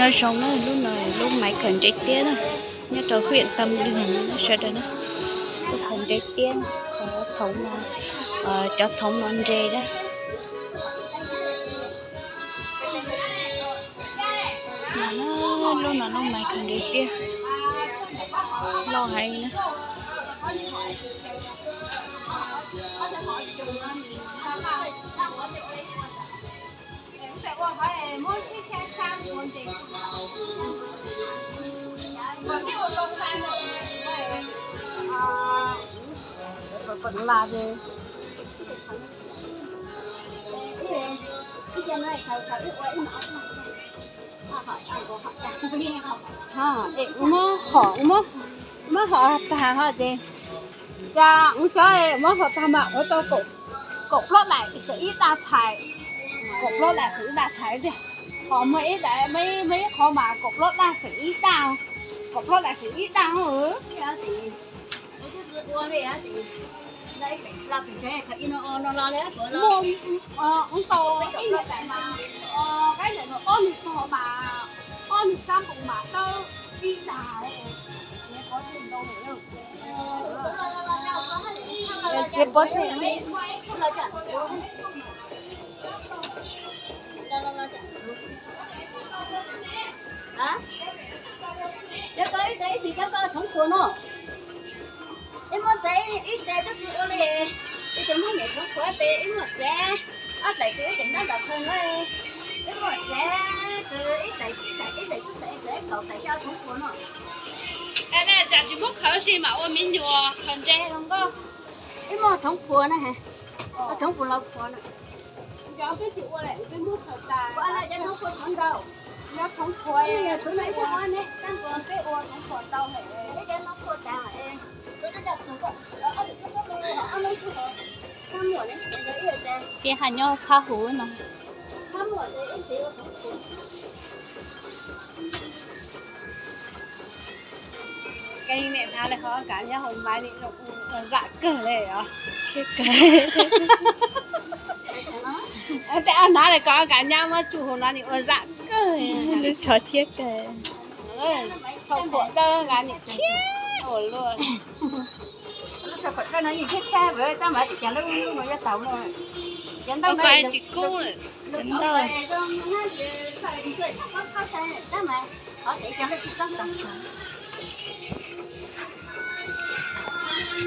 Nyob zoo na, lub no lub Maiv Khaws Ntsev Tiab na, nyob rau huyện Tam Đường na sawv daws na. Lub khaws ntsev tiab, cov thoov no, cov thoov no ntse na. Lub no lub Maiv Khaws Ntsev Tiab, loj heev na. Muab hom, muab hom tag ho ces, cas ua cov muab hom tag mas ua tau kaum plaub daim xeem ib daj txhais, kaum plaub daim xeem ib daj txhais tiag. Ho muaj ib daim, muaj ib qhov mas kaum plaub daj xeem ib daj, kaum plaub daim xeem ib daj. Mus tau ib nws daim mas, qaib ntawm no ob nws tog mas, ob nws sab npoo mas tawb ib daj. Tsis pov tseg. Cov tau ib teg ib tsis cov tau thoov puas no. Ib muab txev ib teg twb tsis ua li. Ib tug muab nyem thoov puas ib teg ib muab txev. Ob teg tus ib teg ntab nram khaws no. Ib muab txev tus ib teg tsib teg ib teg tsib teg ib teg kaum teg cov thoov puas no. Es tsam tsis muab khaws si mam ua me nyuam khaws ntse zoo nkauj. Ib muab thoov puas na, thoov puas los puas na. Cov peb tsis ua lawm peb muab khaws tas. Cov thoov puas sawv ntau. Cov thoov puas, peb ua thoov puas tau lawm. Ces hais nyob phab huv no. Keeb niam hnav li qhov kav nyab hauv Maiv Khaws Ntsev Tiab ua zam kawg li os. Tej hnav li ko kav nyab muab tsuj hauv no ua zam kawg. Lub tsho tshiab kawg. Thaum khuam dawb nqa nim tshiab ua luaj. Lub tsho khuam dawb no yeej tshiab tshiab, tab mas tim cas lub no yuav tau luaj. Cov ntawd tsis kub lawm.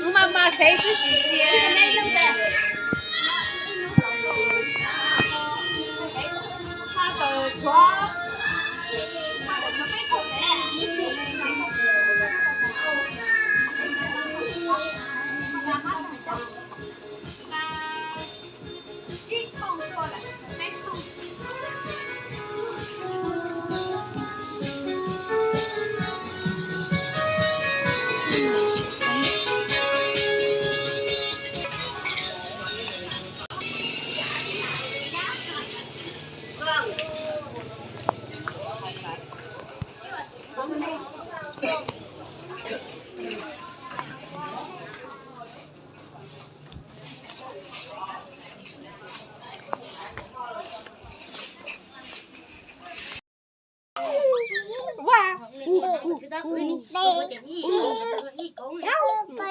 Kuv mas mas xev xwb tsis ntsia.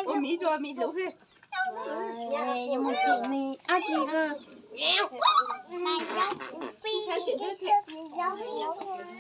Ua miv rua miv lub. Ua miv rua miv lub.